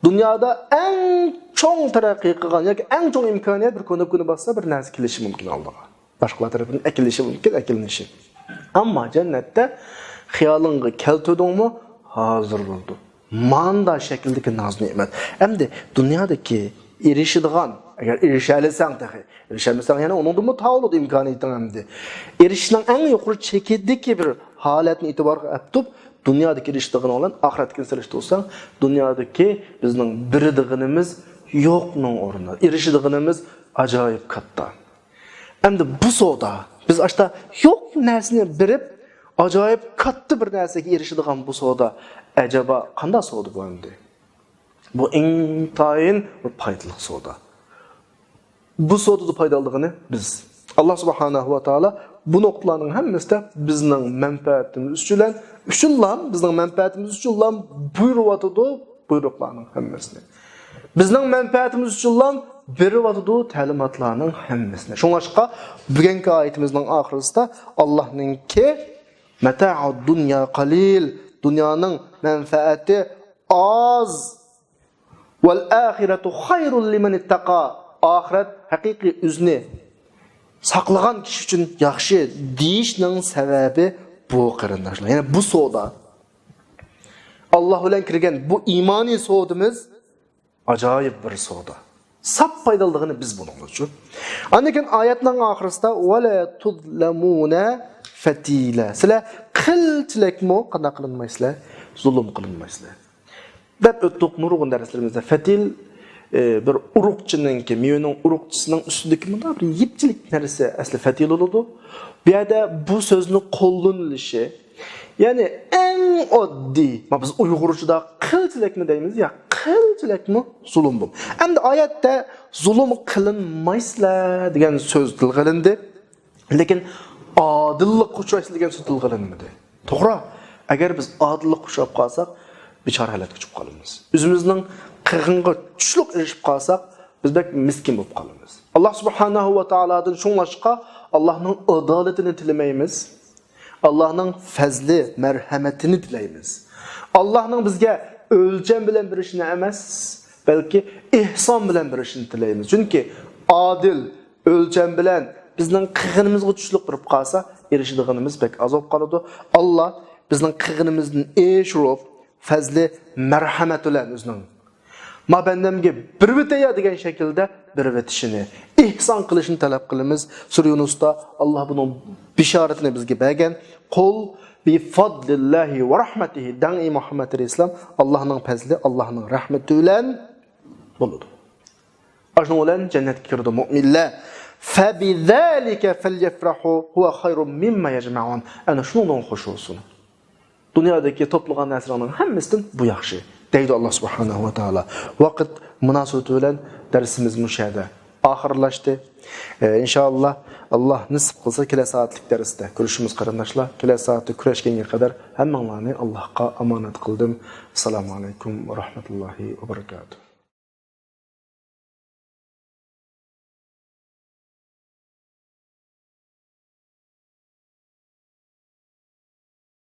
دۇنيادا ئەڭ چوڭ تەرەققىي قىلغان ياكى ئەڭ چوڭ ئىمكانىيەت بىر كۇنۇپكىنى باسسا بىر نەرسە كېلىشى مۇمكىن ئالدىغا. باشقىلار تەرىپىدىن ئەكېلىشى مۇمكىن، ئەكېلىنىشى. ئەمما جەننەتتە خىيالىڭغا كەلتۈردۈڭمۇ، ھازىر بولىدۇ. ماندا شەكىلدىكى ناز-نېمەت. ئەمدى دۇنيادىكى ئېرىشىدىغان، ئەگەر ئېرىشەلىسەڭ تېخى، ئېرىشەلمىسەڭ يەنە ئۇنىڭدىنمۇ تاۋۇلىدۇ ئىمكانىيىتىڭ ئەمدى. ئېرىشىشنىڭ ئەڭ يۇقىرى چېكىدىكى بىر ھالەتنى ئېتىبارغا ئەپتۇپ، دۇنيادىكى ئېرىشىدىغىنىڭ بىلەن ئاخىرەتتىكىنى سېلىشتۇرساڭ، دۇنيادىكى بىزنىڭ بېرىدىغىنىمىز يوقنىڭ ئورنىدا ئېرىشىدىغىنىمىز ئاجايىپ كاتتا. ئەمدى بۇ سودا، بىز ئاشتا يوق نەرسىنى بېرىپ، ئاجايىپ كاتتا بىر نەرسىگە ئېرىشىدىغان بۇ سودا ئەجەبا قانداق سودا بۇ ئەمدى؟ بۇ ئىنتايىن بىر پايدىلىق سودا. بۇ سودىدا پايدا ئالىدىغىنى بىز. ئاللا سۇبھانەھۇ ۋە تائالا بۇ نۇقتىلارنىڭ ھەممىسىدە بىزنىڭ مەنپەئەتىمىز ئۈچۈنلا، ئۈچۈنلا، بىزنىڭ مەنپەئەتىمىز ئۈچۈنلا بۇيرۇۋاتىدۇ بۇيرۇقلارنىڭ ھەممىسىنى. بىزنىڭ مەنپەئەتىمىز ئۈچۈنلا بېرىۋاتىدۇ تەلىماتلارنىڭ ھەممىسىنى. شۇڭلاشقا بۈگۈنكى ئايىتىمىزنىڭ ئاخىرىسىدا ئاللانىڭكى مەتائۇد دۇنيا قەلىل، دۇنيانىڭ مەنپەئەتى ئاز، ۋەل ئاخىرەتۇ خەيرۇن لىمەن ئىتتەقا، ئاخىرەت ھەقىقىي ئۆزىنى ساقلىغان كىشى ئۈچۈن ياخشى دېيىشنىڭ سەۋەبى بۇ، قېرىنداشلار. يەنى بۇ سودا، ئاللا بىلەن كىرگەن بۇ ئىمانىي سودىمىز ئاجايىپ بىر سودا. ساپ پايدىلىدىغىنى بىز بۇنىڭ ئۈچۈن. ئاندىن كېيىن ئايەتنىڭ ئاخىرىسىدا، ۋەلا تۇزلەمۇنە فەتىلە. سىلەر قىلچىلەكمۇ قانداق قىلىنمايسىلەر؟ زۇلۇم قىلىنمايسىلەر. دەپ ئۆتتۇق نۇرغۇن دەرسلىرىمىزدە. فەتىل، ئە، بىر ئۇرۇقچىنىڭكى، مېۋىنىڭ ئۇرۇقچىسىنىڭ ئۈستىدىكى مۇنداق بىر يىپچىلىك نەرسە ئەسلى فەتىل بولىدۇ. بۇ يەردە بۇ سۆزنى قوللىنىلىشى، يەنى ئەڭ ئاددىي، ما بىز ئۇيغۇرچىدا قىلچىلەكمۇ دەيمىز، يا قىلچىلەكمۇ زۇلۇم بۇ. ئەمدى ئايەتتە زۇلۇم قىلىنمايسىلەر دېگەن سۆز تىلغا ئېلىندى. لېكىن ئادىللىققا ئۇچرايسىز دېگەن سۆز تىلغا ئېلىنمىدى. توغرا، ئەگەر بىز ئادىللىققا ئۇچراپ قالساق، بىچارە ھالەتكە چۈشۈپ قالىمىز. ئۆزىمىزنىڭ قىلغىنىغا چۈشلۈك ئېرىشىپ قالساق، بىز بەك مىسكىن بولۇپ قالىمىز. ئاللا سۇبھانەھۇ ۋە تائالادىن شۇڭلاشقا ئاللانىڭ ئادالىتىنى تىلىمەيمىز. ئاللانىڭ پەزلى، مەرھەمىتىنى تىلەيمىز. ئاللانىڭ بىزگە ئۆلچەم بىلەن بېرىشىنى ئەمەس، بەلكى ئېھسان بىلەن بېرىشىنى تىلەيمىز. چۈنكى ئادىل، ئۆلچەم بىلەن بىزنىڭ قىلغىنىمىزغا چۈشلۈك بېرىپ قالسا، ئېرىشىدىغىنىمىز بەك ئاز بولۇپ قالىدۇ. ئاللا بىزنىڭ قىلغىنىمىزدىن ئېشۇرۇپ، پەزلى، مەرھەمەت بىلەن ئۆزىنىڭ، ما بەندەمگە بېرىۋېتەي يا دېگەن شەكىلدە بېرىۋېتىشىنى، ئېھسان قىلىشىنى تەلەپ قىلىمىز. سۈرە يۇنۇستا ئاللا بۇنىڭ بېشارىتىنى بىزگە بەرگەن. قۇل بىفەزلىللاھى ۋە رەھمەتىھى دەڭ، ئەي مۇھەممەد ئەلەيھىسسالام، ئاللانىڭ پەزلى، ئاللانىڭ رەھمىتى بىلەن بولىدۇ. ئاشۇنىڭ بىلەن جەننەتكە كىرىدۇ مۆمىنلەر. فَبِذَلِكَ فَلْيَفْرَحُوا هُوَ خَيْرٌ مِّمَّا يَجْمَعُونَ. ئەنە شۇنىڭدىن خۇش بولسۇن. دۇنيادىكى توپلىغان نەرسىلەرنىڭ ھەممىسىدىن بۇ ياخشى، دەيدۇ ئاللا سۇبھانەھۇ ۋە تائالا. ۋاقىت مۇناسىۋىتى بىلەن دەرسىمىز مۇشۇ يەردە ئاخىرلاشتى. ئە، ئىنشائاللا، ئاللا نېسىپ قىلسا، كېلەر سائەتلىك دەرستە كۆرۈشىمىز، قېرىنداشلار. كېلەر سائەتتە كۆرۈشكەنگە قەدەر ھەممىڭلارنى ئاللاھقا ئامانەت قىلدىم. ئەسسالامۇ ئەلەيكۇم ۋە رەھمەتۇللاھى ۋە بەرىكاتۇھ.